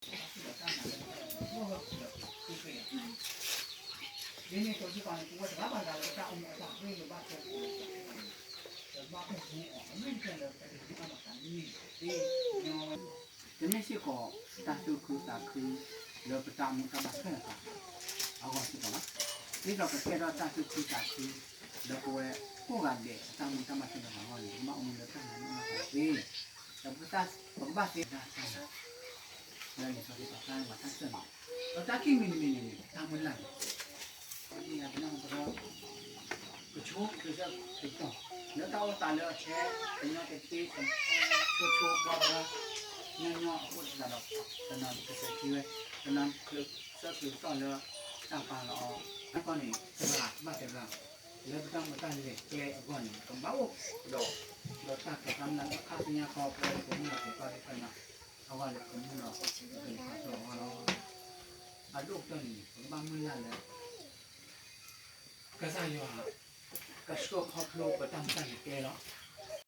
တမ့ၢ်စ့ၢ်ကီးတၢ်သူၣ်ခုသးခုလၢပတၢ်အိၣ်မူတၢ်ဘၣ်ထွဲအသး အဂီၢ်စ့ၢ်ကီးလီၤ. ဒ်သိးကကဲထီၣ်တၢ်သူၣ်ခုသးခု လၢပဝဲကိးဂၤဒဲးအတၢ်အိၣ်မူတၢ်ဘၣ်ထွဲအသးအဂီၢ်န့ၣ် ပကဘၣ်အိၣ်မူလၢတၢ်နာ်န့ၣ်အသးသ့, ဒီးပကဘၣ်သ့တၢ်တၢ်နာ် လၢလံာ်စီဆှံပာ်ဖျါန့ၢ်ပှၤတၢ်စၢၢ်နီၤ, ဒီးတၢ်ခံမံၤတမံၤန့ၣ်န့ၣ် တၢ်မုၢ်လၢ်န့ၣ် ဒ်ယၤပနၢ်ပရၢ ကဆိကမိၣ်ကသီၣ် လၢတၢ်အိၣ်သးလၢအဆဲး ကညီတသ့ ဆိဆိပှၤကညီ ညီညီအဃိသတးဒီး တနီၤကစဲးခံဝဲ တနီၤကသီၣ်ကသီၣ်လၢတၢ်ပာ်လီၤအီၤ အဃိန့ၣ် တဂၤဘၣ်တဂၤ လၢပတၢ်မၤတၢ်လဲၤကျဲအဂီၢ်န့ၣ် ကဘၣ်အိၣ်ဒီး ဒီးတၢ်ကဲထီၣ်မုၢ်လၢ်လၢခါဆူညါခီ ပဝဲပမုၢ်လၢ်က့ၤပှၤသ့ၣ်တဖၣ်န့ၣ် အဝဲလၢပမုၢ်လၢ်က့ၤပှၤသ့ၣ်တဖၣ်န့ၣ် အဒိၣ်ကတၢၢ်န့ၣ် ပကဘၣ်မုၢ်လၢ်လၢ ကစၢ်ယွၤ ကဆှၢခီဖျိပတၢ်မၤတၢ်လဲၤကျဲလီၤ.